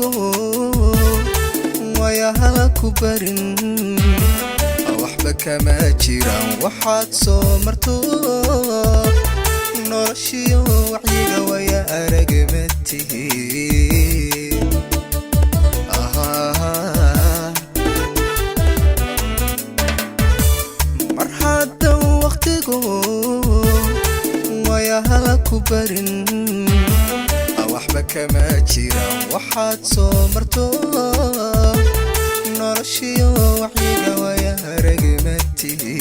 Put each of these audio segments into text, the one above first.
Waqtigu wayaha ku barin, waxba kama jiraan waxaad soo marto. Noloshiyo wacyiga waya aragma tihi. Mar haddan waqtigu wayaha ku barin, waxba kama jiraan waxaad soo marto. Noloshiyo wacyiga waya aragma tihi.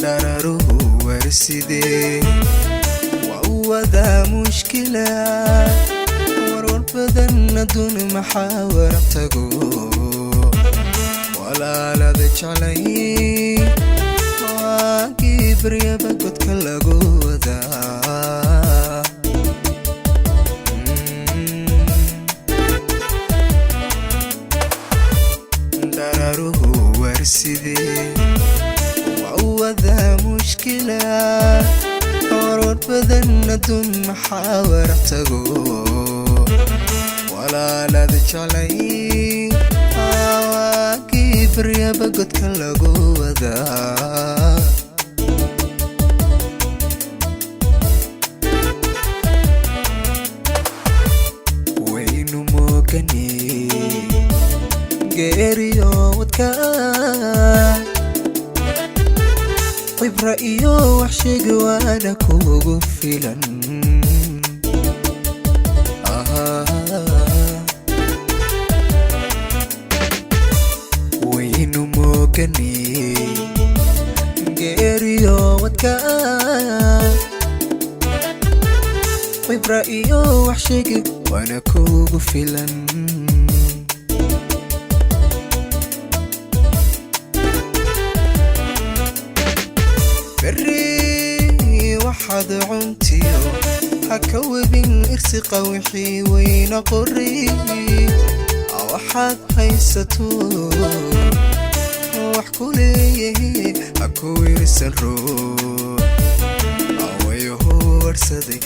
Dhararuhu warsidee waa u wadaa mushkila, warwar badan adduun maxaa waraq tago. Walaalada jeclay waagii baryaba godka lagu wadaa. Dhararuhu warsidee waa u wadaa mushkila, warwar badan adduun maxaa waraq tago. Walaalada jeclay waagii baryaba godka lagu wadaa. Waynu moogane geeriyo wadka, cibra iyo wax sheegi waana kugu filan. Waynu moogane geeriyo wadka, cibra iyo wax sheegi waana kugu filan. Berri waxaad cuntiyo ha ka webin irsiqa, wixii weyna qori. Waxaad haysato wax ku leeyahay ha ku wirsan ruux awayahu warsaday.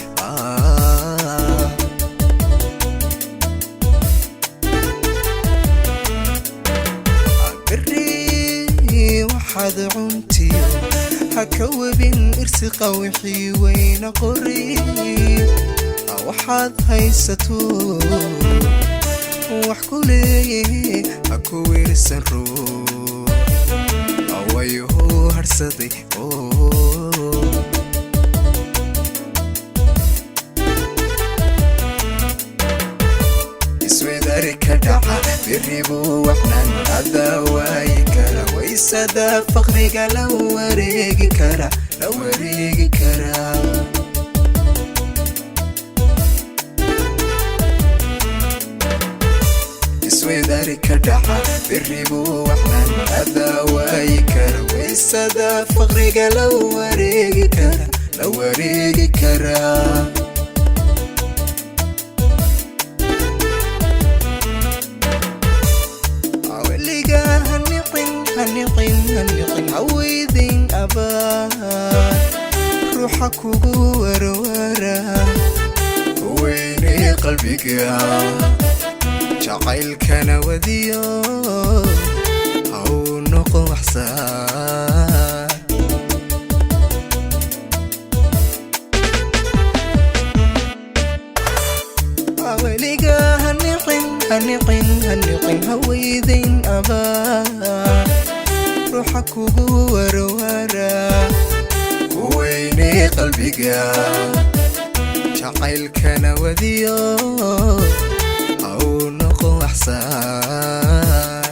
Berri waxaad cuntiyo ha ka webin irsiqa, wixii weyna qori. Waxaad haysato wax ku leeyahay ha ku wirsan ruux awayahu harsaday. Iswedari ka dhaca beribu waxnan adaa waayi kara, waysada faqriga la wareegi kara, la wareegi karaa. Iswedari ka dhaca beribu waxnan adaa waayi kara, waysada faqriga la wareegi kara, la wareegi karaa. Weligaa haniqin, haniqin, haniqin, haweydin abaa ruuxa kugu warwara. Weynay qalbiga jacaylkana wadiyo, ha uu noqo waxsaa. Weligaa haniqin, haniqin, haniqin, haweydayn abaa ruuxa kugu warwara. Weynay qalbiga jacaylkana wadiyo, ha uu noqo waxsaa.